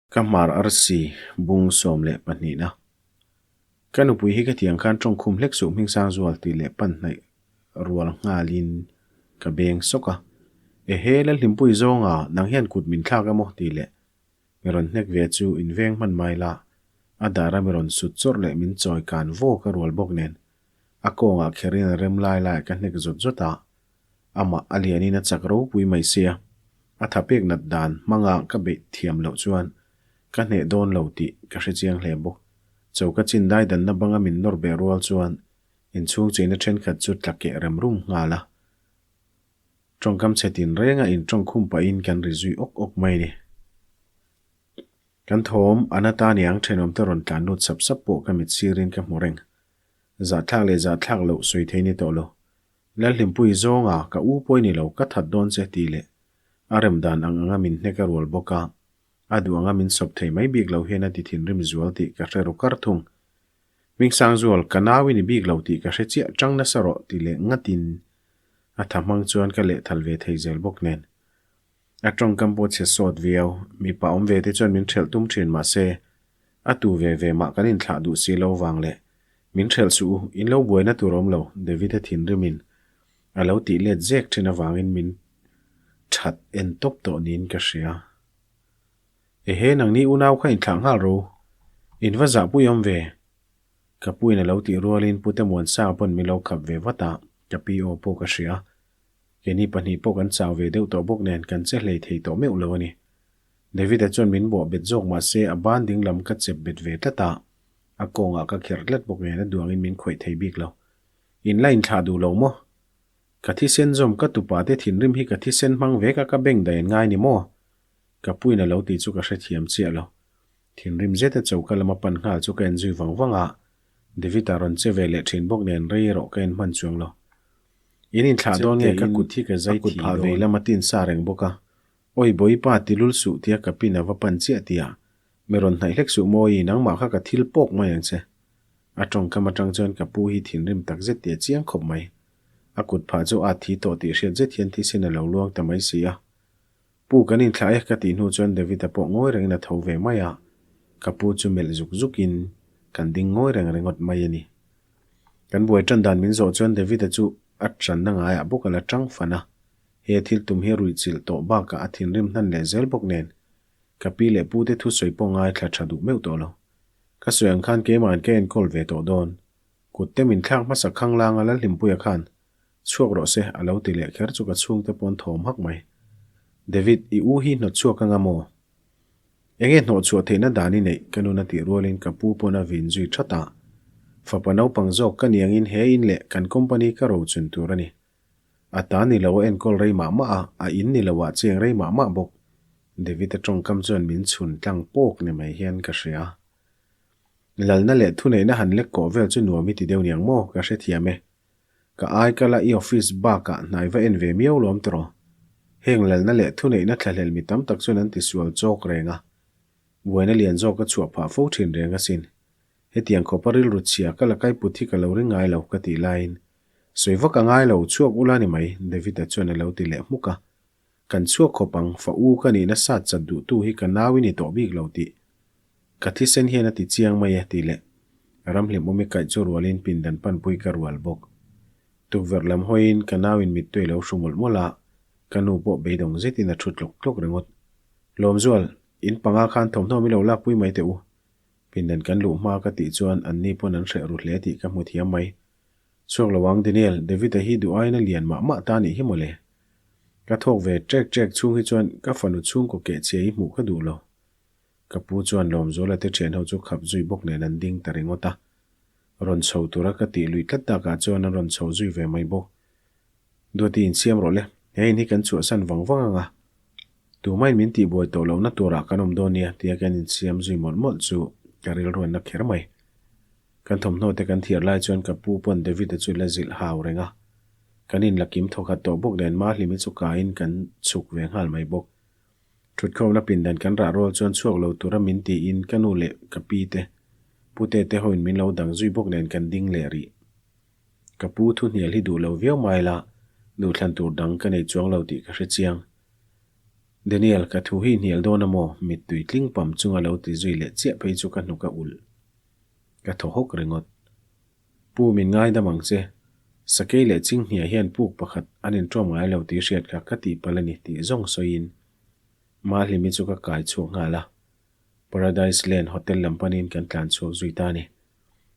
Ka hmar arsi bung 12 na. Ka nupui hi ka tiang khan tawngkhum hlek suh Hmingsang zual tih leh pan hnaih rual nghalin ka beng sawk a. Ehe Lalhlimpui zawnga nang hian kut min thlak emaw tih leh mi rawn hnek ve chu in veng hman mai la. A dara mi rawn sut chawrh leh min chawi kan vawk a rual bawk nen a kawngah kherin a rem lai lai ka hnek zawt zawt a. Amah a lianin a chak ropui mai sia, a tha pek nat dan hmanga ka beih thiam loh chuan ka hneh dawn lo tih ka hre chiang hle bawk. Choka chin dai danna banga min nawr beh rual chuan inchhung cheina thenkhat chu tla keh rem rum nghal a. Tawngkam chhe tin renga intawngkhum pahin kan ri zui awk awk mai ni. Kan thawm a na ta niang thenawmte rawn tlan lut sap sap pawh ka mit sirin ka hmu reng. Zahthlak leh zahthlak loh sawi thei ni tawh lo. Lalhlimpui zawnga ka u pawi ni lo ka that dawn che tih leh a rem dan ang anga min hnek a rual bawk a, a duh anga min sawp thei mai bik lo hian a ti thinrim zual tih ka hre ru kar thung. Hmingsangzual, ka nau i ni bik lo tih ka hre chiah chang nasa rawh ti leh ngatin a tha hmang chuan ka lehthal ve thei zel bawk nen. A tawngkam pawh chhe sawt viau, mipa awm ve te chuan min hrelh tum thin mahse a tu ve ve mah kan inthlah duh si lo vang leh min hrelh suh u, in lo buaina tur awm lo, David-a thinrimin a lo tih let zek thin avangin min that en tawp tawh niin ka hria. Ehe, nangni unau kha inthlah nghal ro, in va zahpui awm ve. Ka puin a lo tih rualin Pute Muansanga pawn min lo khap ve vat a, ka pi aw pawh ka hria. Keini pahnih pawh kan chau ve deuh tawh bawk nen kan che hlei thei tawh meuh lo a ni. David-a chuan min bawh bet zawk mah se a ban ding lam ka chep bet ve tlat a, a kawngah ka kherh tlat bawk nen a duangin min khawih thei bik lo. In la inthlah duh lo maw? Ka thisen zawm ka tupa te thinrim hi ka thisen hmang vek a ka beng daih an ngai ni maw? Ka puin a lo tih chu ka hrethiam chiah lo. Thinrim zeta choka lama pan nghal chu ka en zui vang vang a, David-a rawn che ve leh thin bawk nen rei erawh ka en hman chuang lo. In inthlah dawn nge ka kut hi ka zai thi dawn. Vei lama tin sa reng bawk a, Awi Bawipa ti lul suh tia ka pin a va pan chiah tia, mi rawn hnaih hlek suh mawi, nangmah kha ka thil pawk mai ang che. A tawngkam atang chuan ka pu hi thinrim tak zet tih a chiang khawp mai. A kut phah chu a thi tawh tih hriat zet hian thisen a lo luang ta mai si a. Pu kan inthlah e ka tih hnu chuan David-a pawh ngawi rengin a tho ve mai a, ka pu chu melh zuk zukin kan ding ngawi reng ringawt mai a ni. Kan buai tan dan min zawh chuan David-a chu a tanna ngaiah bawk a la tang fan a, he thil tum hi ruihchilh tawh bakah a thinrim hnan leh zel bawk nen ka pi leh pute thusawi pawh ngaithla tha duh meuh tawh lo. Ka sawi ang khan keimahin ka enkawl ve tawh dawn. Kut te min thlak hmasa khanglang a Lalhlimpuia khan Chhuak rawh se, a lo ti leh kher chu ka chhungte pawn thawm hak mai. David, i u hi hnawt chhuak anga maw? Enge hnawh chhuah theihna dan i neih? Ka nun a tih rualin ka pu pawn a vin zui that a. Fapa naupang zawk ka niangin he in leh kan company ka ro chun tur a ni. A ta ni lo a enkawl rei mah mah a, a in ni lo ah cheng rei mah mah bawk. David-a tawngkam chuan min chhun tlang pawk ni mai hian ka hria. Lalna leh thuneihna han lek kawh vel chu nuam i ti deuh niang maw? Ka hrethiam e. Ka ai kal a i office bakah hnai va en ve miau lawm tawh. Heng lalna leh thuneihna thlahlel mi tam tak chuan an tisual chawk reng a. Buaina lian zawk a chhuah phah fo thin reng asin. Hetiang khawpa rilru chhia ka la kai put hi ka lo ring ngai lo ka tih laiin sawi vak a ngai lo chhuak ula ni mai David-a chuan a lo ti leh hmuk a. Kan chhuak khawp ang fa u ka nihna sat chat duhtu hi ka nau i ni tawh bik lo tih ka thisen hian a ti chiang mai e tih leh ramhlim awmi kaih chu rualin pindan panpui ka rual bawk. Tukverh lam hawiin ka nauin mittui a lo hru mawlh mawlh a, ka nu pawh beidawng zetin a thu tlawk tlawk ringawt. Lawmzual, in panga khan thawmhnaw mi lo lakpui mai teh u. Pindan kan luh hma ka tih chuan anni pawn an hreh ru hle tih ka hmu thiam mai. Chhuak lo ang Daniel, David-a hi duh aiin a lian mah mah ta nih hi mawle. Ka thawk ve trek trek chhung hi chuan ka fanu chhungkaw kehchhia hi hmuh ka duh lo. Ka pu chuan Lawmzuala te thian ho chu khap zui bawk nen an ding ta ringawt a. Rawn chho tura ka tih luih tlat takah chuan an rawn chho zui ve mai bawk. Duati insiam rawh le, he in hi kan chhuahsan vang vang ang a. Tumain min tihbuai tawh lohna turah kan awm dawn nia tia kan insiam zui mawlh mawlh chu ka rilruanna kher mai. Kan thawmhnaw te kan thiar lai chuan ka pu pawn David-a chu la zilh hau reng a. Kan in la kim thawkhat tawh bawk nen Mahlimi chu kaiin kan chhuk ve nghal mai bawk. Thutkhawmna pindan kan rah rual chuan chhuak lo tura min tiin ka nu leh ka pi te, pu te te hoin min lo dang zui bawk nen kan ding leh rih. Ka pu thu hnial hi duh lo viau mai la, duhthlan tur dang ka nei chuang lo tih ka hre chiang. Daniel, ka thu hi hnial dawn a maw? Mittui tling pam chunga lo ti zui leh chiah phei chu ka hnuk a ulh. Ka thaw hawk ringawt. Pu min ngaidam ang che. Sakei leh Chinghnia hian puk pakhat an inṭawm ngai lo tih hriat kha ka tihpalh a ni tih zawng sawiin Mahlimi chu ka kai chhuak nghal a. Paradise Land Hotel lam panin kan tlan chhuak zui ta a ni.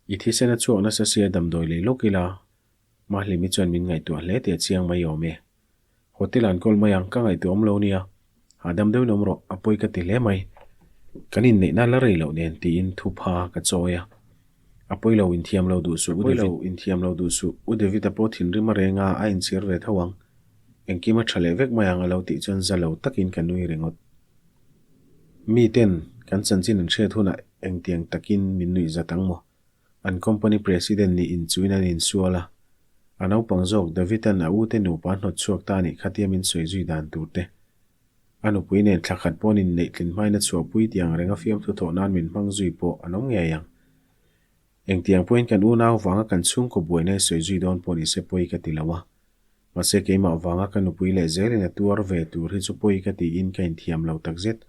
I thisen a chhuak nasa sia damdawi lei lawk ila Mahlimi chuan min ngaihtuah hle tih a chiang mai awm e. Hotel an kawl mai ang, ka ngaihtuah awm lo nia. Hahdam deuhin awm rawh, a pawi ka ti hle mai. Kan inneihna la rei loh nen tiin thupha ka chawi a. A pawi lo inthiam lo duh suh, U David. A pawi lo inthiam lo duh suh, U David a pawh thinrim a reng a, a inchhir ve tho ang. Engkim a tha leh vek mai ang a lo tih chuan za lo takin ka nui ringawt. Mi ten kan chanchin an hriat hunah engtiang takin min nuih zat ang maw? An company president nih inchuin an insual a, a naupang zawk David-a'n a ute nupa hnawt chhuak ta nih khatia min sawi zui dan tur te. A nupui nen thla khat pawn inneih tlin hmain a chhuahpui tiang renga fiamthu thawh nan min hmang zui pawh an awm ngei ang. Engtiang pawhin kan unau vanga kan chhungkaw buaina i sawi zui dawn pawh nise pawi ka ti lo a. Mahse keimah vanga ka nupui leh zelin a tuar ve tur hi chu pawi ka tiin ka inthiam lo takzet.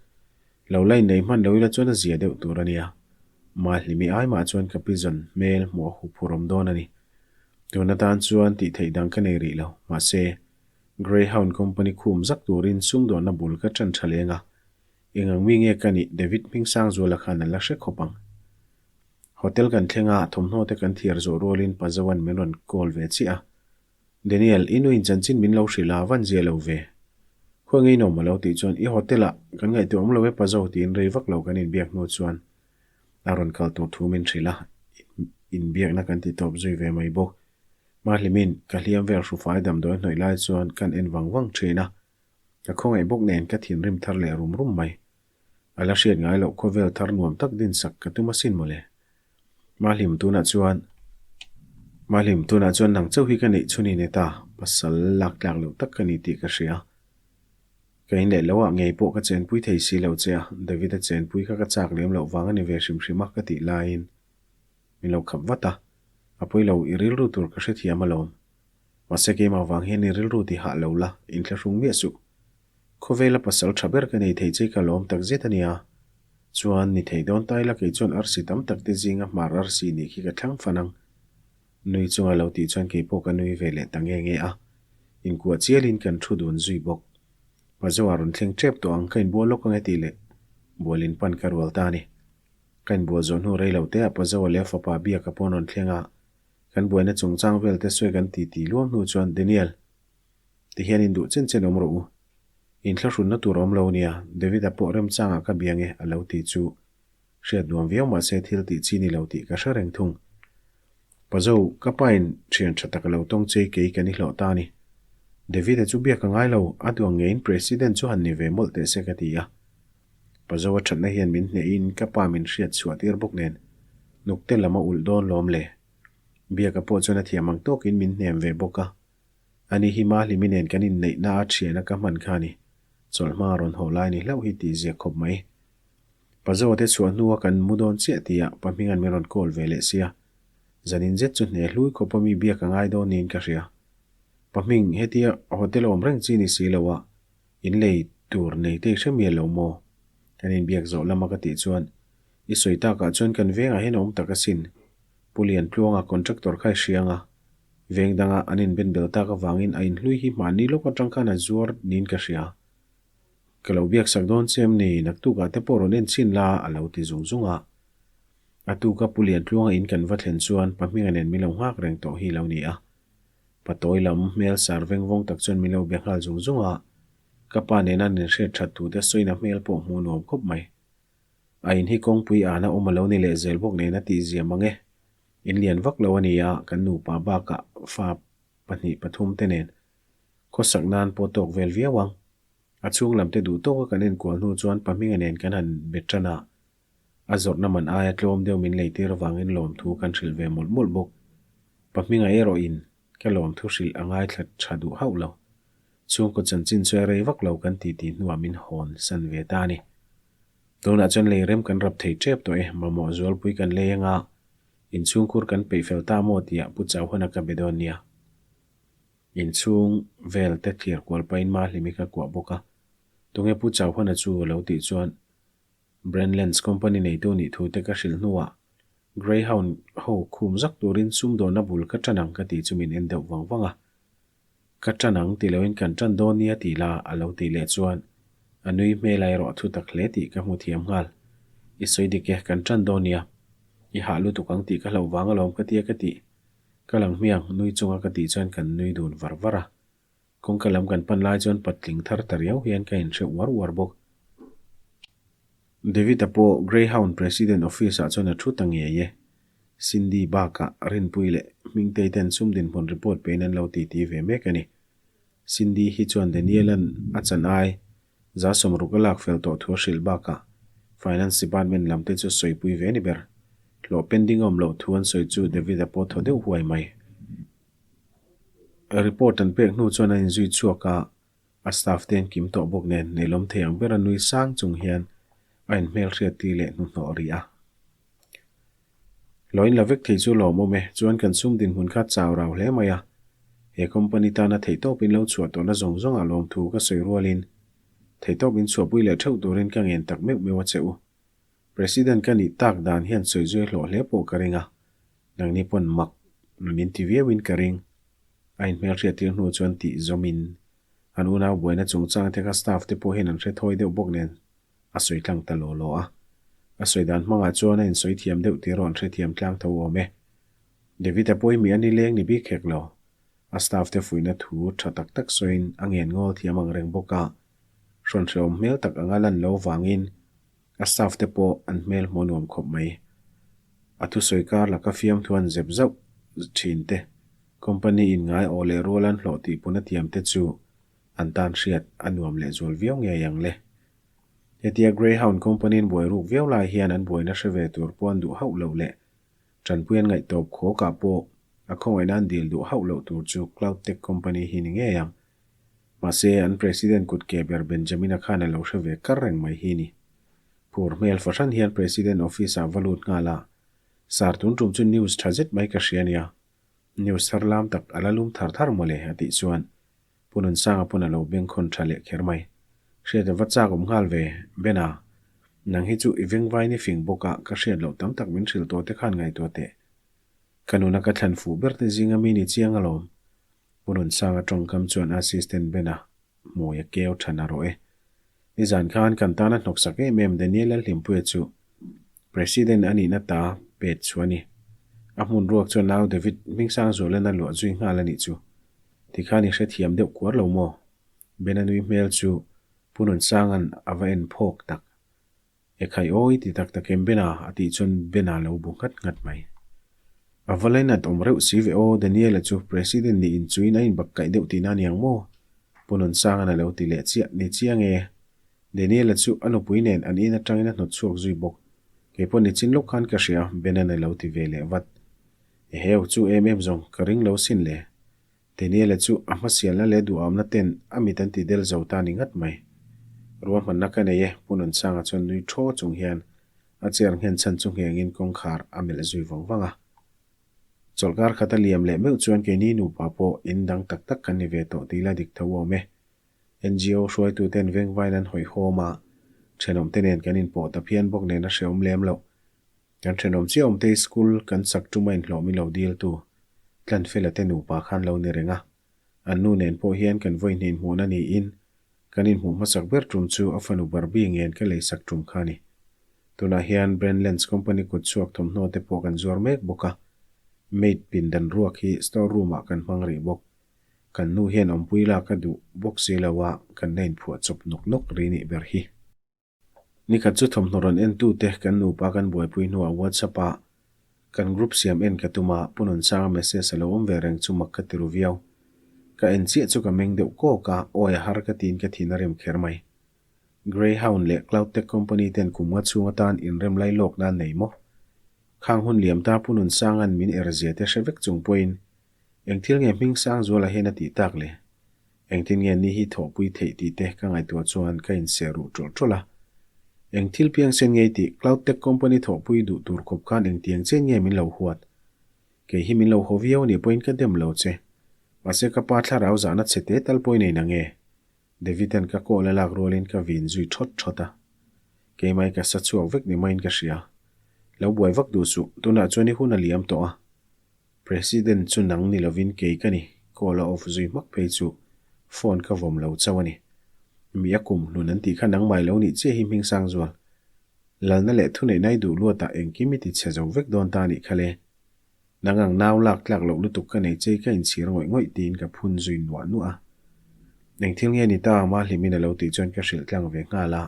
Lo la innei hman lo ila chuan a zia deuh tur a nia. Mahlimi ai mah chuan ka pizawn hmel hmuh a huphurh awm dawn a ni. Tun atan chuan tih theih dang ka nei rih lo. Mahse, Greyhound company khum zak turin sumdawnna bul ka ṭan ṭha leng a. Eng ang mi nge ka nih David Hmingsangzuala khan a la hre khawp ang. Hotel kan thleng a, thawmhnaw te kan thiar zawh rualin Pazoan min rawn call ve chiah a. Daniel, i nuin chanchin min lo hrilh a, van zia lo ve. Khawi ngei nawm a lo tih chuan i hotel ah kan ngaihtuah awm lo e Pazo tiin rei vak lo kan inbiak hnu chuan a rawn kal tur thu min hrilh a, inbiakna kan ti tawp zui ve mai bawk. Mahlimin ka hliam vel hrufai damdawi hnawih lai chuan kan en vang vang thin a, ka khawngaih bawk nen ka thinrim thar leh rum rum mai. A la hriat ngai loh khawvel thar nuam tak dinsak ka tum asin mawle. Mahlim tunah chuan Mahlim tunah chuan nang chauh hi ka neih chhun in e ta, pasal lak tlak loh tak ka ni tih ka hria. Ka in leh loah ngei pawh ka chenpui thei si lo che a, David-a chenpui kha ka chak lem loh vang a ni ve hrim hrim a ka tih laiin min lo khap vat a, a pawi lo i rilru tur ka hrethiam alawm. Mahse keimah vang hian i rilru ti hah lo la, inthlahrung miah suh. Khawvela pasal tha ber ka nei thei che ka lawm tak zet a nia. Chuan, ni thei dawn ta ila kei chuan arsi tam tak te zinga hmar arsi nih khi ka thlang fan ang. Nui chunga lo tih chuan kei pawh ka nui ve leh ta nge nge a. Inkuah chialin kan thu dun zui bawk. Pazoa rawn thleng tep tawh ang ka inbual lawk ang e tih leh bualin pan ka rual ta a ni. Ka inbual zawh hnu rei lo te ah Pazoa leh a fapa Biaka pawn rawn thleng a, kan buaina chungchang vel te sawi kan ti ti luam hnu chuan Daniel, Ti hian in duh chen chen awm rawh u. In thlahrunna tur a awm lo nia, David-a pawh remchangah ka bia nge a lo ti chu. Hriat nuam viau mahse thil tih chi ni lo tih ka hre reng thung. Pazo, ka pa in thian tha tak a lo tawng chei kei kan i hlawh ta a ni. David-a chu biak a ngai lo, a duang ngeiin President chu han ni ve mawlh teh se ka ti a. Pazo a thatna hian min hnehin ka pa min hriat chhuah tir bawk nen hnukte lam a ulh dawn lawm le. Biaka pawh chuan a thiam ang tawkin min hnem ve bawk a. Ani hi Mahlimi nen kan inneihna a thiana ka hman kha a ni. Chawlhma a rawn haw lai ni hlauh hi tih ziak khawp mai. Pazoa te chhuah hnua kan mu dawn chiah tihah pa hminga'n min rawn call ve leh sia. Zanin zet chu hne hlui khawpa mi biak a ngai dawn niin ka hria. Pa hming, hetia hotel a awm reng chi ni si lo a, in lei tur nei te i hre mial lo maw? Kan inbiak zawh lama ka tih chuan, I sawi takah chuan kan vengah hian a awm tak asin. Pu Liantluanga contractor kha i hria ang a, Veng danga an inben bel tak avangin a inhlui hi hmanni lawk atang khan a zuar niin ka hria. Ka lo biaksak dawn che em ni, naktukah te pawh rawn en chhin la a lo ti zung zung a. A tuka Pu Liantluanga in kan va thlen chuan pa hminga nen min lo nghak reng tawh hi lo ni a. Pa tawi lam hmel sar veng vawng tak chuan min lo be nghal zung zung a. Ka pa nena an inhriat that thu te sawina hmel pawh hmuh nuam khawp mai. A in hi kawngpui ana awm a lo ni leh zel bawk nen a tihzia mang e. In lian vak lo a ni a, kan nupa bakah fa pahnih pathum te nen khawsak nan pawh tawk vel viau ang. A chhung lam te duh tawka kan enkual hnu chuan Pahminga nen kan han be tan a, a zawrhna man aia tlawm deuh min leitir avangin lawmthu kan hrilh ve mawlh mawlh bawk. Pahminga erawhin ka lawmthu hrilh a ngaithla tha duh hauh lo. Chhungkaw chanchin chu a rei vak lo kan ti tih hnuah min hawn san ve ta a ni. Tunah chuan lei rem kan rap thei tep tawh e, mamawh zualpui kan lei anga inchhungkhur kan peih fel ta maw tihah Pu Chauhana ka be dawn nia. Inchhung vel te thlir kual pahin Mahlimi ka kuah bawk a. Tunge Pu Chauhana chu a lo tih chuan Brandlands company neitu nih thu te ka hrilh hnuah Greyhound ho khum zak turin sumdawnna bul ka ṭan ang ka tih chu min en deuh vang vang a. Ka ṭan ang ti loin kan ṭan dawn nia tih la a lo tih leh chuan a nui hmel a erawh thu tak hle tih ka hmu thiam nghal. I sawi dik e, kan ṭan dawn nia. I hah lutuk ang tih ka hlauh vang alawm ka tia ka tih. Ka lang hmiang, nui chunga ka tih chuan kan nui dun var var a. Kawngka lam kan pan lai chuan patling thar ta riau hian ka inhre uar uar bawk. David-a pawh Greyhound President Office-ah chuan a thu ta ngei e. Cindy bakah Rinpui leh Hmingtei ten sum dinhmun report pein an lo titi ve mek a ni. Cindy hi chuan Daniel-a'n a chan ai 60% a lak fel tawh thu a hrilh bakah Finance Department lam te chu sawipui ve a ni ber. Hlawh pending a awm loh thu an sawi chu David-a pawh thaw deuh huai mai. Report an pek hnu chuan a inzui chhuak a, a staff te an kim tawh bawk nen nelawm thei ang ber a nui sang chung hian a inhmelhriat ti leh hnuhnawh rih a. Hlawin la vek thei chu lawmawm e, chuan kan sum dinhmun kha chau rau hle mai a, he company tana theihtawp in lo chhuah tawhna zawng zawngah lawmthu ka sawi rualin theihtawp in chhuahpui leh theuh turin ka ngen tak meuh meuh a che u. President ka nih tak dan hian sawi zui hlawh hle pawh ka ring a, nangni pawn mak min ti viauin ka ring. A inhmelhriat tir hnu chuan tih zawmin an unau buaina chungchang te kha staff te pawh hian an hre thawi deuh bawk nen a sawi tlang ta law law a. A sawi dan hmangah chuan a insawi thiam deuh tih erawh an hrethiam tlang tho awm e. David-a pawh hi mi a ni leng ni bik hek lo. A staff te fuihna thu tha tak tak sawiin a ngen ngawl thiam ang reng bawk a. Hrawn hrehawm hmel tak anga lan lo vangin A staff te pawh an hmel hmuh nuam khawp mai. A thusawi kar laka fiamthu an zep zauh thin te, company in ngai aw leh rual an hlawh tih pun a tiam te chu an tan hriat a nuam leh zual viau ngei ang le. Hetia Greyhound company in buai ruk viau lai hian an buaina hre ve tur pawh an duh hauh loh leh tanpui an ngaihtawp khawkah pawh a khawngaihna an dil duh hauh loh tur chu Cloud Tech company hi ni ngei ang. Mahse, an President kut ke ber Benjamin-a khan a lo hre ve kar reng mai hi ni. Phur hmel fahran hian President office-ah va lut nghal a, Sir tun tum chu news tha zet mai ka hria nia. News thar lam tak a la lum thar thar mawle a tih chuan Pu Nunsanga pawn a lo bengkhawn tha leh kher mai. Hriat a va chak awm nghal ve, Bena. Nang hi chu i vengvain i fing bawk a, ka hriat loh tam tak min hrilh tawh te khan ngaihtuah teh. Ka nuna ka thlan fuh ber te zinga mi ni chiang alawm. Pu Nunsanga tawngkam chuan Assistant Bena hmui a keu tha na rawh e. Nizan khan kan tana hnawksak em em Daniel Lalhlimpuia chu President a nihna ta pet chu a ni. A hmun ruak chuan nau David Hmingsangzualan a luah zui nghal a nih chu. Tikhan i hrethiam deuh kuar lo maw? Bena nui hmel chu Pu Nunsanga'n a va en phawk tak. Ekhai aw i ti tak tak em Bena? a tih chuan Bena lo bu nghat nghat mai. A va lainat awm reuh si ve aw, Daniela chu President nih inchuin a inbak kaih deuh tihna a niang maw? Pu Nunsanga'n a lo ti leh chiah, Ni chiang e. Daniela chu a nupui nen an in atangin a hnawt chhuak zui bawk. Kei pawh nichin lawk khan ka hria, Bena'n a lo ti ve leh vat. Eheu, chu em em zawng, ka ring lo sin le. Daniela chu a hmasialna leh duhawmna ten a mit an ti del zo ta ni ngat mai. Ruahmanna ka nei e, Pu Nunsanga chuan nui thaw chung hian a chair nghen chhan chu nghengin kawngkhar a melh zui vang vang a. Chawlhkar khat a liam leh meuh chuan keini nupa pawh in dang tak tak kan ni ve tawh tih la dik tho awm e. NGO hruaituten vengvain an hawihhawm a, thenawmte nen kan inpawh ta phian bawk nen a hrehawm lem loh. Kan thenawm chiah awmte school kan sak tum a inhlawh min lo dil tu Tlanfela te nupa khan lo ni reng a. An nu nen pawh hian kan vawi hnih inhmuhna niin kan inhmuh hmasak ber tum chu a fanu Barbie ngen ka lei sak tum kha a ni. Tunah hian Brandlands company kut chhuak thawmhnaw te pawh kan zuar mek bawk a. Maid pindan ruak hi store room ah kan hmang rih bawk. Kan nu hian awmpui lak a duh bawk si lo a kan la inphuah chawp nawk nawk ri nih ber hi. Nikhat chu thawmhnaw rawn entute kan nupa kan buaipui hnuah WhatsApp ah kan group siam en ka tum a, Pu Nunsanga message a lo awm ve reng chu mak ka ti ru viau. Ka en chiah chu ka meng deuh kawk a, awi a har ka tiin ka thin a rem kher mai. Greyhound leh Cloud Tech Company ten kum nga chhung atan inrem lai lawk nan nei maw? Khang hun liam ta Pu Nunsanga'n min er zia te hre vek chung pawhin eng thil nge Hmingsangzuala hian a tih tak le? Engtin nge ni hi thawhpui theih tih te ka ngaihtuah chuan ka inser ruh ṭawlh ṭawlh a. Eng thil piangsen ngei tih Cloud Tech Company thawhpui duh tur khawp khan engtiang chen nge min lo huat? Kei hi min lo haw viau anih pawhin ka dem lo che. Mahse ka pa thlarau zahna chhe te tal pawhin ei na nge? David-a'n ka call a lak rualin ka vin zui thawt thawt a. Keimai ka sa chhuak vek ni maiin ka hria. Lo buai vak duh suh, tunah chuan i hun a liam tawh a. President chu nang ni lovin kei ka ni, call a off zui hmak phei chu phone ka vawm lo chauh a ni. Mi a kum hlun an tih kha nangmah lo nih chiah hi Hmingsangzual. Lalna leh thuneihna i duh luatah engkim i ti chhe zo vek dawn ta a nih kha le. Nang ang nau lak tlak loh lutuk ka nei che i ka inchhir ngawih ngawih tiin ka phun zui nuah nuah a. Eng thil nge ni ta a Mahlimin a lo tih chuan ka hrilh tlang ve nghal a,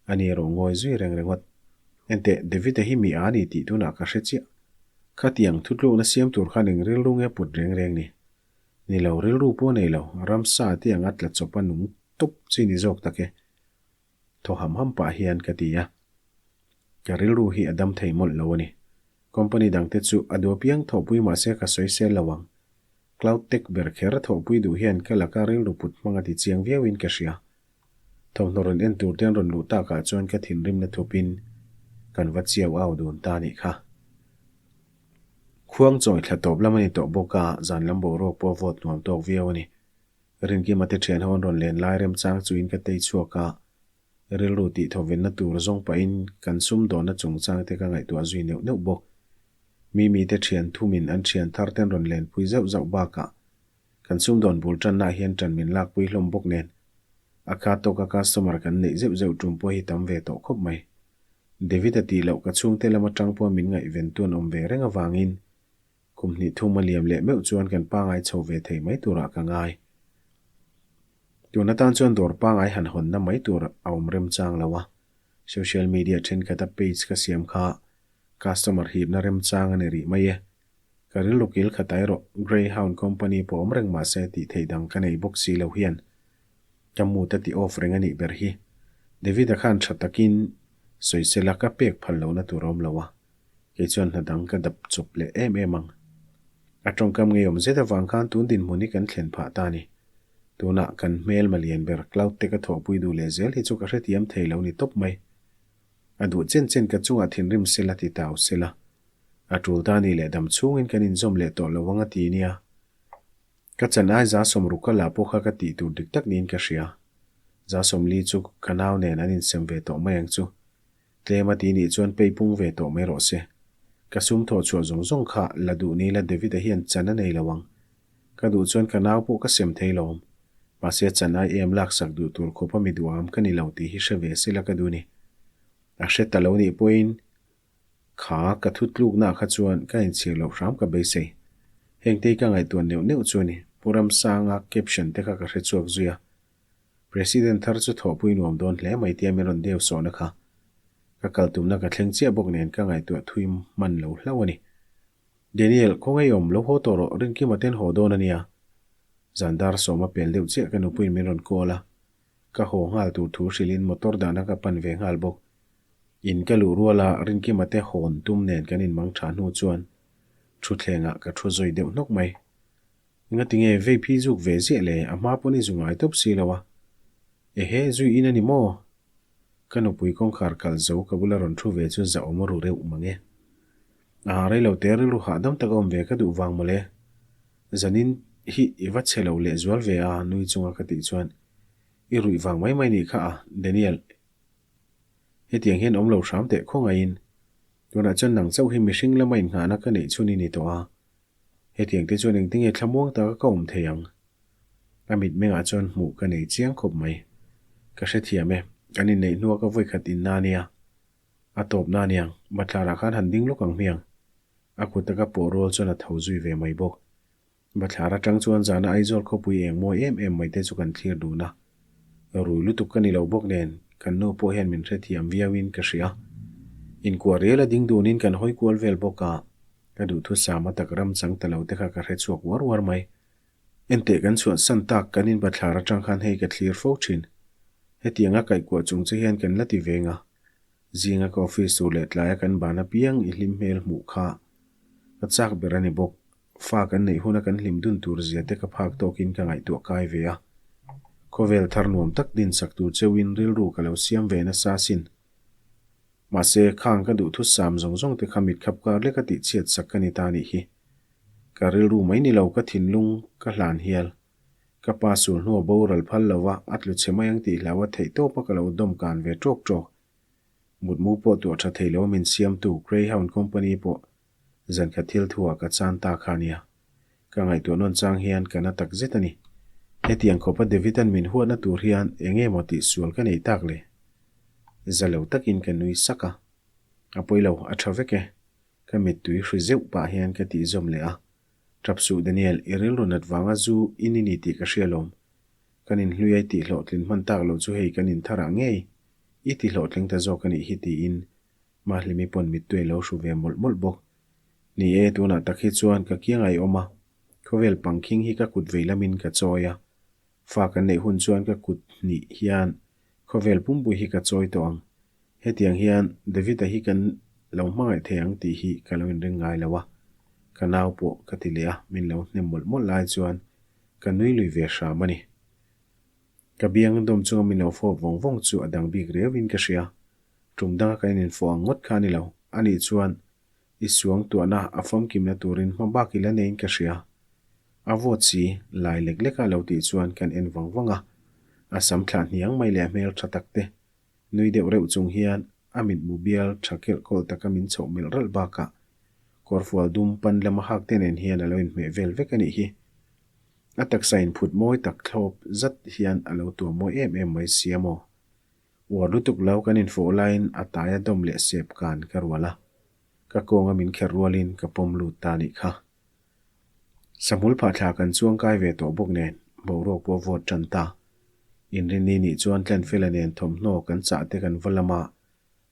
ani erawh ngawi zui reng ringawt. Enteh, David-a hi mi a ni tih tunah ka hre chiah. Khatiang thutlukna siam tur khan eng rilru nge put reng reng ni? Ni lo, rilru pawh nei lo, ramsa te anga tla chawp a nung tawp chi ni zawk tak e. Thaw ham ham pah hian ka ti a. Ka rilru hi a dam thei mawlh lo a ni. Company dangte chu a duh apiang thawhpui mahse ka sawi sel lo ang. Cloud tech ber kher thawhpui duh hian ka laka rilru put hmang a ti chiang viauin ka hria. Thawmhnaw rawn en tur te an rawn luh takah chuan ka thinrimna thupin kan va chiau au dun ta nih kha. Khuang chawi thla tawp lam a ni tawh bawk a, zan lam boruak pawh vawt nuam tawk viau a ni. Rinkima te thian ho an rawn len lai remchang chuin ka tei chhuak a, rilru tih thawvenna tur zawng pahin kan sumdawnna chungchang te ka ngaihtuah zui neuh neuh bawk. Mimi te thian thumin an thian thar ten rawn lenpui zauh zauh bakah kan sumdawn bul tanna ah hian tan min lakpui hlawm bawk nen a kha tawka customer kan neih zeuh zeuh tum pawh hi tam ve tawh khawp mai. David-a tih loh ka chhungte lam atang pawh min ngaihven tu an awm ve reng avangin Kum hnih thum a liam leh meuh chuan kan pangai chho ve thei mai turah ka ngai. Tun atan chuan dawr pangai han hawnna mai tur a awm remchang lo a, social media thenkhat a page ka siam kha customer hipna remchang a ni rih mai e. Ka rilru kil khat erawh Greyhound company pawh awm reng mahse tih theih dang ka nei bawk si lo hian ka mood a ti off reng a nih ber hi. David-a khan tha takin sawisela ka pek phal lohna tur a awm lo a. Kei chuan hna dang ka dap chawp leh em em ang. A tawngkam ngeiawm zet avang khan tun dinhmun hi kan thlen phah ta a ni. Tunah kan hmel malian ber cloud te ka thawhpui duh leh zel hi chu ka hrethiam thei lo ni tawp mai. A duh chen chen ka chungah thinrim sela ti tau sela. A tul ta ni leh dam chhungin kan inzawm leh tawh lo ang a ti nia. Ka chan ai za sawmruk ka la pawh kha ka tih tur dik tak niin ka hria. Za 40 chu ka nau nen an insem ve tawh mai ang chu. Tlem a ti nih chuan pei pung ve tawh mai rawh se. Ka sum thawh chhuah zawng zawng kha la duh ni la David-a hian chan a nei lo ang. Ka duh chuan ka nau pawh ka sem thei lawm. Mahse chan ai em laksak duh tur khawpa mi duham ka ni lo tih hi hre ve sela ka duh ni. A hre ta lo nih pawhin kha ka thu tluknaah kha chuan ka inchhir loh hram ka beisei. Hengte hi ka ngaihtuah neuh neuh chu a ni. Pu Ramsanga caption te kha ka hre chhuak zui a. President thar chu thawhpui nuam dawn hle mai tia min rawn deu sawhna kha. Ka kal tumna ka thleng chiah bawk nen ka ngaihtuah thui hman lo hlauh a ni. Daniel, khawngaih awm, lo haw tawh rawh, Rinkima ten haw dawn a nia. Zan dar sawma pel deuh chiah ka nupuiin min rawn call a. Ka haw nghal tur thu hrilhin motor dahna ka pan ve nghal bawk. In ka luh ruala Rinkima te hawn tum nen kan inmang tha hnu chuan thutthlengah ka thu zawi deuh hnawk mai. Engati nge vei phi zuk ve ziah le, a hma pawn i zu ngai tawp si lo a. Ehe, zui in a ni maw? Ka nupui kawngkhar kalh zo ka bula rawn thu ve chu zahawm a ru reuh mang e. Aha, rei lo te rilru hahdam taka awm ve ka duh vang mawle. Zanin hi i va chhe lo leh zual ve a, nui chunga ka tih chuan i ruih vang mai mai nih kha a, Daniel. Hetiang hian awm lo hram teh khawngaihin. Tunah chuan nang chauh hi mihring lama inngahna ka neih chhun i ni tawh a. Hetiang te chuan engtinge thlamuang taka ka awm thei ang? A mitmengah chuan hmuh ka nei chiang khawp mai. Ka hrethiam e, kan inneih hnua ka vawikhat inna ania. A tawpna aniang, bathlarah khan han ding lawk ang hmiang. A kuta ka pawh rual chuan a tho zui ve mai bawk. Bathlar atang chuan zana Aizawl khawpui eng mawi em em mai te chu kan thlir dun a. Rui lutuk ka ni lo bawk nen, kan nu pawh hian min hrethiam viauin ka hria. Inkuah rial a ding dunin kan hawi kual vel bawk a, ka duhthusam a tak ram chang ta lo te kha ka hre chhuak uar uar mai. Enteh kan chhuah san tak kan in bathlar atang khan hei ka thlir fo thin. Hetianga kaihkuah chung che hian kan la ti veng a. Zinga ka office tur leh tlaia kan ban apiang i hlim hmel hmuh kha ka chak ber a ni bawk. Fa kan neih huna kan hlim dun tur zia te ka phak tawkin ka ngaihtuah kai ve a. Khawvel thar nuam tak din sak tur cheuhin rilru ka lo siam ve nasa sin. Mahse, khang ka duh thusam zawng zawng te kha mitkhap kar leka tihchhiat sak ka ni ta nih hi. Ka rilru mai ni lo ka thinlung ka hlan hial. Ka pa sul hnu a boral phal lo va, a tlu chhe mai ang tih hlau a theih tawp a ka lo dawm kan ve ṭawk ṭawk. Mutmu pawh tuah ṭha thei lo a min siamtu Greyhound Company pawh zankhat thil thu ah ka chan ta kha nia. Ka ngaihtuah nawn chang hian ka na tak zet a ni. Hetiang khawpa David-a'n min huatna tur hian eng nge maw tih sual ka nei tak le? Za lo takin ka nui sak a. A pawi lo, a ṭha vek e. Ka mittui hri zeuh pah hian ka tih zawm leh a. Ṭap suh Daniel, i rilru nat vanga zu in i ni tih ka hria lawm. Kan inhlui ai tih hlawhtlin hman tak lo chu hei kan intharah ngei i ti hlawhtling ta zawk a nih hi tiin Mahlimi pawn mittui a lo hru ve mawlh mawlh bawk. Ni e, tunah tak hi chuan ka kiangah i awm a, khawvel pangkhing hi ka kut vei lamin ka chawi a. Fa kan neih hun chuan ka kut hnih hian khawvel pumpui hi ka chawi tawh ang. Hetiang hian David-a hi kan lo hmangaih thei ang tih hi ka lo inring ngai lo a. Ka nau pawh ka ti leh a, min lo hnem mawlh mawlh lai chuan ka nui lui ve hram a ni. Ka biang dawm chunga min lo fawp vawng vawng chu a dang bik riauin ka hria. Tum danga kan infawh ang ngawt kha a ni lo. Anih chuan i suang tuahna a famkimna turin hma bak i la neiin ka hria. A vawt si, lai lek lek a lo tih chuan kan en vang vang a. A sam thlah hniang mai leh a hmel tha tak te nui deuh reuh chung hian a mitmu bial tha kelh kawlh taka min chhoh melh ralh bakah kawrfual dum pan lama hak te nen hian a lo inhmeh vel vek a nih hi. A taksa inphut mawi tak thlawp zat hian a lo tuam mawi em em mai sia maw? Uar lutuk lo kan infawh laiin a taia dawm leh sep kan ka rual a, ka kawnga min kher rualin ka pawm lut ta nih kha. Sahmul phah thla kan chuang kai ve tawh bawk nen boruak pawh a vawt tan ta. Inrinni nih chuan Tlenfela nen thawmhnaw kan chah te kan va lam a,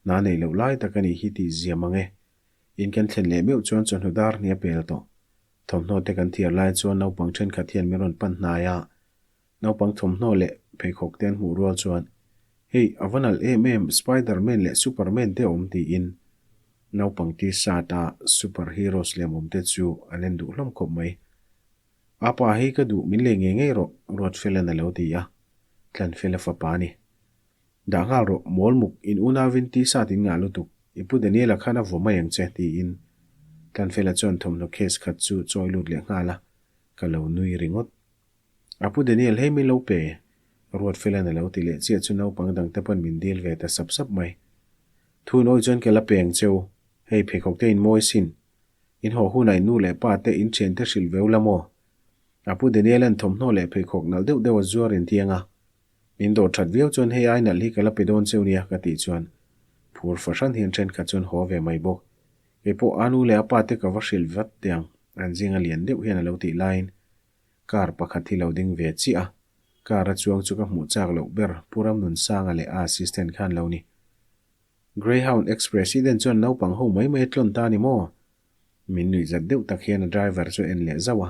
hna neih loh lai tak a nih hi tih ziam ang e. In kan thlen leh meuh chuan chawhnu dar hnih a pel tawh. Thawmhnaw te kan thiar lai chuan naupang thenkhat hian min rawn pan hnai a, Naupang thawmhnaw leh pheikhawk te an hmuh rual chuan, Hei, a va nalh em em, Spiderman leh Superman te awm tiin naupang T-shirt a super heroes lem awm te chu an en duh hlawm khawp mai. Apa, hei ka duh, min lei ngei ngei rawh, Ruatfela'n a lo ti a, Tlanfela fapa a ni. Dah nghal rawh, mawl muk, in unauin T-shirt in ngah lutuk, i pu Daniela khan a vaw mai ang che, tiin Tlanfela chuan thawmhnaw case khat chu chawi lut leh nghal a, ka lo nui ringawt. A pu Daniel hei min lo pe, Ruatfela'n a lo ti leh chiah chu naupang dang te pawn min dil ve ta sap sap mai. Thun awi chuan ka la pe ang cheu, hei pheikhawk te in mawi sin. In haw hunah in nu leh pa te in thian te hrilh veu la maw? A pu Daniela'n thawmhnaw leh pheikhawk nalh deuh deuh a zuar in tiang a. Min dawr that viau chuan hei ai nalh hi ka la pe dawn cheu nia ka tih chuan phur fahran hian thenkhat chuan haw ve mai bawk. Keipawh a nu leh a pa te ka va hrilh vat tiang an zinga lian deuh hian a lo tih laiin Car pakhat hi lo ding ve chiah a, car a chuang chu ka hmuh chak loh ber Pu Ramnunsanga leh a assistant khan lo ni. Greyhound ex-president chuan naupang ho mai mai a tlawn ta ni maw? Min nuih zat deuh tak hian a driver chu en leh zauh a.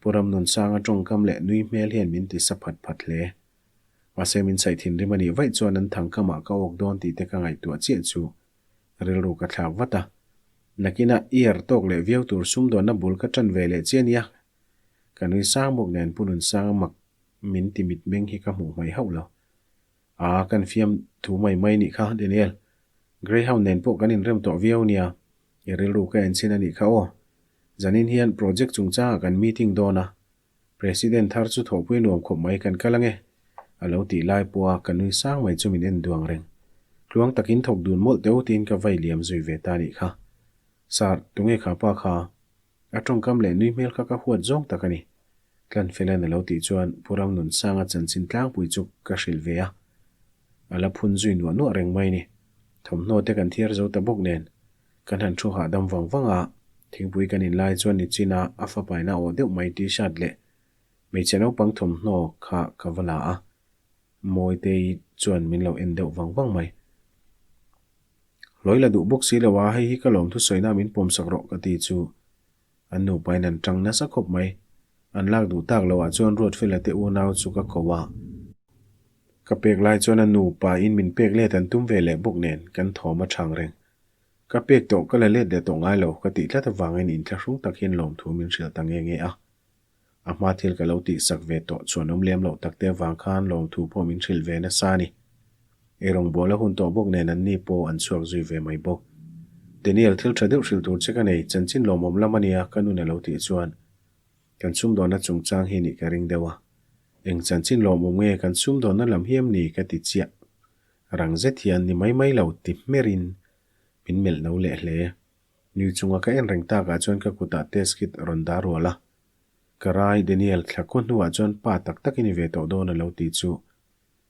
Pu Ramnunsanga tawngkam leh nui hmel hian min ti sa phat phat hle. Mahse min saih thinrim a nih vaih chuan an thangkamah ka awk dawn tih te ka ngaihtuah chiah chu rilru ka thlak vat a. Nakinah ear tawk leh viau tur sumdawnna bul ka tan ve leh chiah nia. Ka nui sang bawk nen Pu Nunsanga mak min ti mitmeng hi ka hmuh hmai hauh lo. Aa, kan fiam thu mai mai nih kha, Daniel. Greyhound nen pawh kan inrem tawh viau nia, i rilru ka en chin a nih kha aw. Zanin hian project chungchangah kan meeting dawn a, President thar chu thawhpui nuam khawp mai kan kal ange, a lo tih lai pawha ka nui sang mai chu min en duang reng. Tluang takin thawk dun mawlh teuh tiin ka vai liam zui ve ta nih kha. Sir, tunge kha pa kha? A tawngkam leh nui hmel kha ka huat zawng tak a ni. Tlanfela'n a lo tih chuan Pu Ramnunsanga chanchin tlangpui chu ka hrilh ve a. A la phun zui nuah nuah reng mai ni. Thawmhnaw te kan thiar zo ta bawk nen. Kan han thu hahdam vang vang a, thingpui kan inlai chuan nichina a fapaina aw deuh mai t-shirt leh hmeichhe naupang thawmhnaw kha ka va la a. Mawitei chuan min lo en deuh vang vang mai. Hlawi la duh bawk si lo a, hei hi ka lawm thusawi na min pawmsak rawh ka ti chu an nupain an tang nasa khawp mai. An lak duh tak loh ah chuan Ruatfela te unau chu ka ko a. Ka pek lai chuan a nupa in min pek let an tum ve leh bawk nen kan thawm a chhang reng. Ka pek tawh ka la let leh tawh ngai lo ka tih tlat avangin inthlahrung tak hian lawmthu min hrilh ta nge nge a. A hma thil ka lo tihsak ve tawh chuan awm lem loh tak te avang khan lawmthu pawh min hrilh ve nasa a ni. Eirawngbawl a hun tawh bawk nen an ni pawh an chhuak zui ve mai bawk. Daniel thil tha deuh hrilh tur che ka nei, chanchin lawmawm lam a nia ka nun a lo tih chuan kan sumdawnna chungchang hi nih ka ring deuh a. Eng chanchin lawmawm nge kan sumdawnna lam hi em ni ka ti chiah. Rang zet hian ni mai mai lo ti hmerin min melh no leh hle. Nui chunga ka en reng takah chuan ka kutah test kit a rawn dah rual a. Ka rai Daniel thla khaw hnuah chuan pa tak tak i ni ve tawh dawn a lo ti chu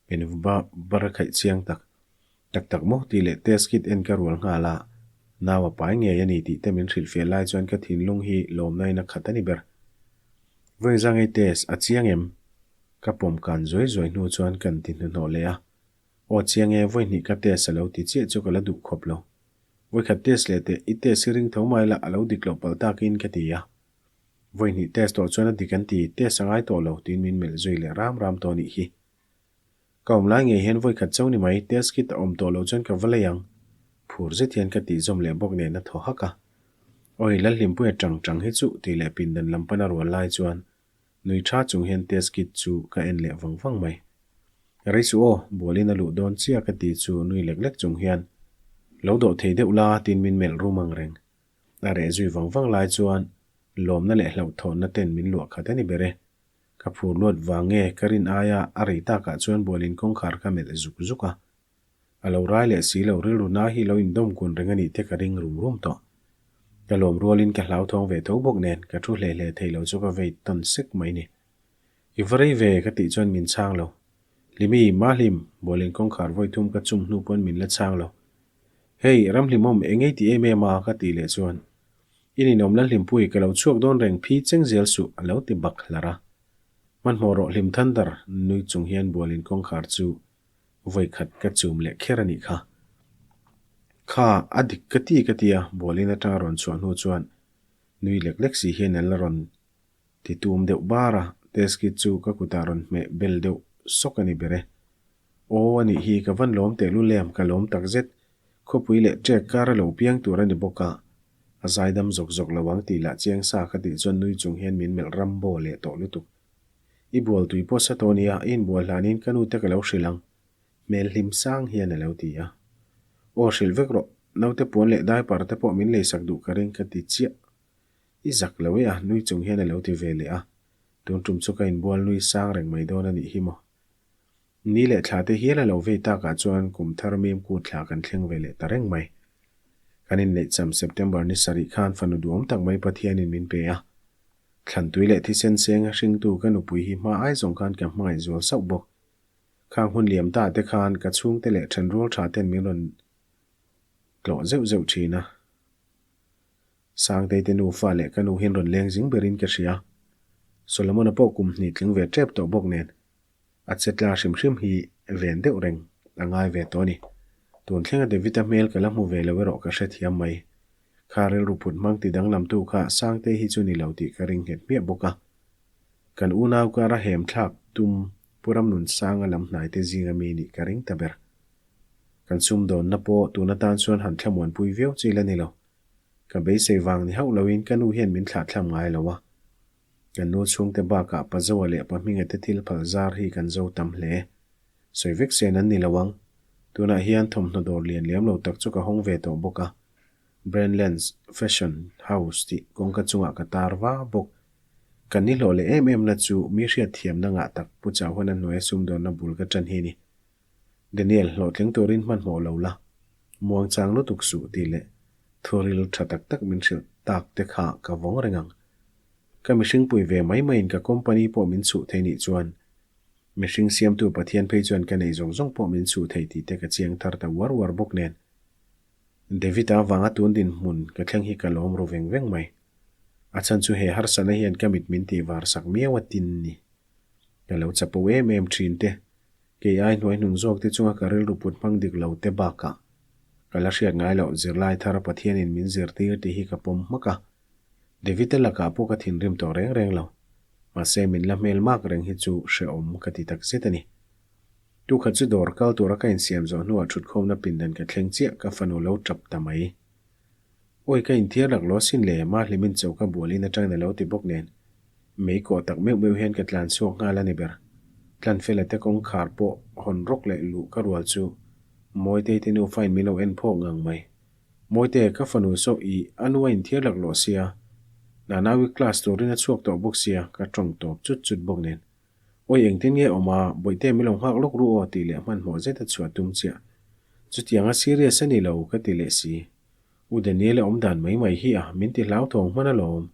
min va bar khaih chiang tak. Tak tak maw tih leh test kit en ka rual nghal a, nau a pai ngei a ni tih te min hrilhfiah lai chuan ka thinlung hi lawmna in a khat a ni ber. Vawiinzangei test a chiang em? Ka pawm kan zuai zuai hnu chuan kan ti hnuhnawh leh a. Aw chiang e, vawihnih ka test a lo ti chiah chu ka la duh khawp lo. Vawikhat test leh teh, i test hi ring tho mai la, a lo dik loh palh takin ka ti a. Vawihnih test tawh chuan a dik an ti, test a ngai tawh lo, tiin min melh zui leh ram ram tawh a nih hi. Ka awm lai ngei hian vawikhat chauh ni mai, test kit a awm tawh loh chuan ka va lei ang. Phur zet hian ka tih zawm leh bawk nen a thaw hak a. Awi, Lalhlimpuia tang tang hi chuh tih leh pindan lam pana rual lai chuan Nui tha chung hian test kit chu ka en leh vang vang mai. Rei suh aw, bualin a luh dawn chiah ka ti chu nui lek lek chung hian lo dawh thei deuh la tiin min melh rum ang reng. A reh zui vang vang lai chuan lawmna leh hlauhthawnna ten min luah khat a ni ber e. Ka phur luat vang nge ka rin aia a rei takah chuan bualin kawngkhar ka melh zuk zuk a. A lo rai leh si lo rilru na hi lo indawm kun reng a nih te ka ring rum rum tawh. Ka lawm rualin ka hlauthawng ve tho bawk nen ka thu hle hle thei lo chu ka vei tawn sek mai ni. I va rei ve ka tih chuan min chhang lo. Hlimi, Mahlim, Bualin kawngkhar vawi thum ka chum hnu pawn min la chhang lo. Hei, Ramhlimawm eng ei ti em em a ka tih leh chuan I ninawm Lalhlimpui ka lo chhuak dawn reng phi cheng zel suh a lo ti bak hlar a. Hmanhmawh rawh Hlim Thunder nui chung hian Bualin kawngkhar chu Vawikhat ka chum leh kher a nih kha. Kha, a dik ka ti ka ti a, Bualin atanga rawn chhuah hnu chuan nui lek lek si hian an la rawn ti tum deuh bar a, test kit chu ka kutah rawn hmeh bel deuh sawk a ni ber e. Aw, a nih hi, ka van lawm teh lu lem, ka lawm tak zet. Khawpui leh ṭek kar a lo piang tur a ni bawk a, a zaidam zawk zawk lo ang tih lah chiang sa ka tih chuan nui chung hian min melh ram baw leh tawh lutuk. I bual tui pawh sa tawh nia, i inbual hlanin ka nute ka lo hrilh ang, hmel hlim sang hian a lo ti a. Aw hrilh vek rawh, naute puan leh diaper te pawh min leisak duh ka ring ka ti chiah. I zak lo e a, nui chung hian a lo ti ve leh a. Tun tum chu ka inbual nui sang reng mai dawn a nih hi maw. Ni leh thla te hial a lo vei takah chuan kum thar mim kut thla kan thleng ve leh ta reng mai. Kan inneih cham September ni sarih khan fanu duhawm tak mai Pathianin min pe a. Thlantui leh thisen seng a hringtu ka nupui hi hma ai zawng khan ka hmangaih zual sauh bawk. Khang hun liam ta te khan ka chhungte leh thenrual tha ten min rawn tlawh zeuh zeuh thin a. Sangtei te nufa leh ka nu hian rawn leng zing berin ka hria. Solomon-a pawh kum hnih tling ve tep tawh bawk nen a che tla hrim hrim hi ven deuh reng a ngai ve tawh a ni. Tun thlenga David-a hmel ka la hmu ve lo erawh ka hrethiam mai. Kha rilru phut hmang ti danglamtu kha Sangtei hi chu ni lo tih ka ring nghet hmiah bawk a. Kan unau kara hem thlak tum Pu Ramnunsanga lam hnaite zinga mi nih ka ring ta ber. Kan sumdawnna pawh tun atan chuan han thlamuanpui viau chi la ni lo. Ka beisei vang ni hauh loin ka nu hian min thlahthlam ngai lo a. Kan nu chhungte bakah Pa Zoa leh Pa Hminga te thil phal zar hi kan zo tam hle. Sawi vek sen an ni lo ang. Tunah hian thawmhnaw dawr lian lem lo tak chu ka hawng ve tawh bawk a. Brandlands Fashion House tih kawngka chungah ka tar va bawk. Kan ni hlawh leh em em na chu mi hriat thiamna ngah tak Pu Chauhana hnuaia sumdawnna bul ka ṭan hi ni. Daniel, hlawhtling turin hmanhmawh lo la, muangchang lutuk suh tih leh thuril tha tak tak min hrilh tak te kha ka vawng reng ang. Ka mihring pui ve mai maiin ka company pawh min chhuh thei nih chuan mihring siamtu Pathian phei chuan ka nei zawng zawng pawh min chhuh thei tih te ka chiang thar ta uar uar bawk nen. David-a avanga tun dinhmun ka thleng hi ka lawm ru veng veng mai. A chhan chu he harsatna hian ka mit min tih var sak miau a tin ni. Ka lo chapo em em thin te. Kei ai hnuai hnung zawk te chunga ka rilru put hmang dik lo te bakah ka la hriat ngai loh zirlai thar Pathianin min zirtir tih hi ka pawm hmak a. David-a lakah pawh ka thinrim tawh reng reng lo. Mahse min la hmel mak reng hi chu hrehawm ka ti tak zet a ni. Tukhat chu dawr kal tura ka insiam zawh hnuah thutkhawmna pindan ka thleng chiah ka fanu lo tap ta mai. Awi ka inthiar lak lo sin le, Mahlimin choka bualin atangin a lo ti bawk nen. Mei kawh tak meuh meuh hian ka tlan chhuak nghal a ni ber. Tlanfela te kawngkhar pawh hawn rawk leh luh ka rual chu Mawitei te nufain min lo en phawk ngang mai. Mawite, ka fanu saw i a nu a inthiar lak lawh sia. Nanaui class turin a chhuak tawh bawk sia, ka tawng tawp chut chut bawk nen. Awi engtin nge awm a, Bawihte min lo nghak lawk ru aw tih leh hmanhmawh zet a chhuah tum chiah. Chutianga serious a ni lo ka ti leh si. U Daniel-a awm dan mai mai hi a, min ti hlauthawng hman alawm.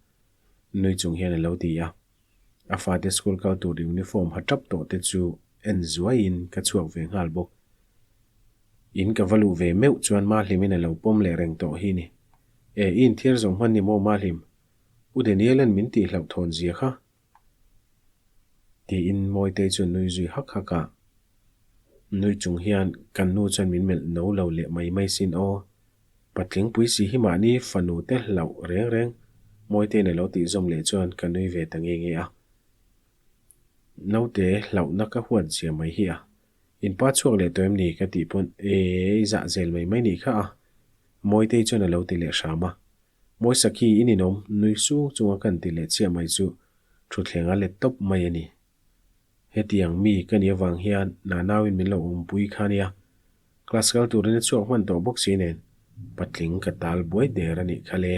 Nui chung hian a lo ti a. A fate school kal tur uniform ha tap tawh te chu en zuaiin ka chhuak ve nghal bawk. In ka va luh ve meuh chuan Mahlimin a lo pawm leh reng tawh hi ni. E, i inthiar zawng hman ni maw Mahlim? U Daniel-a'n min tih hlauhthawn zia kha. Tiin Mawitei chu nui zui hak hak a. Nui chung hian kan nu chuan min melh no lo leh mai mai sin aw. Patling pui si hi mahni fanu te hlauh reng reng Mawitei'n a lo tih zawm leh chuan ka nui ve ta nge nge a. Naute hlauhna ka huat zia mai hi a. In pa chhuak leh tawh em ni ka tih pawn eei zah zel mai mai nih kha a. Mawitei chuan a lo ti leh hram a. Mawisakhi i ninawm nui sung chunga kan ti leh chiah mai chu thutthleng a let tawp mai a ni. Hetiang mi ka nih avang hian Nanauin min lo awmpui kha nia. Class kal turin a chhuak hman tawh bawk si nen patling ka tal buai der a nih kha le.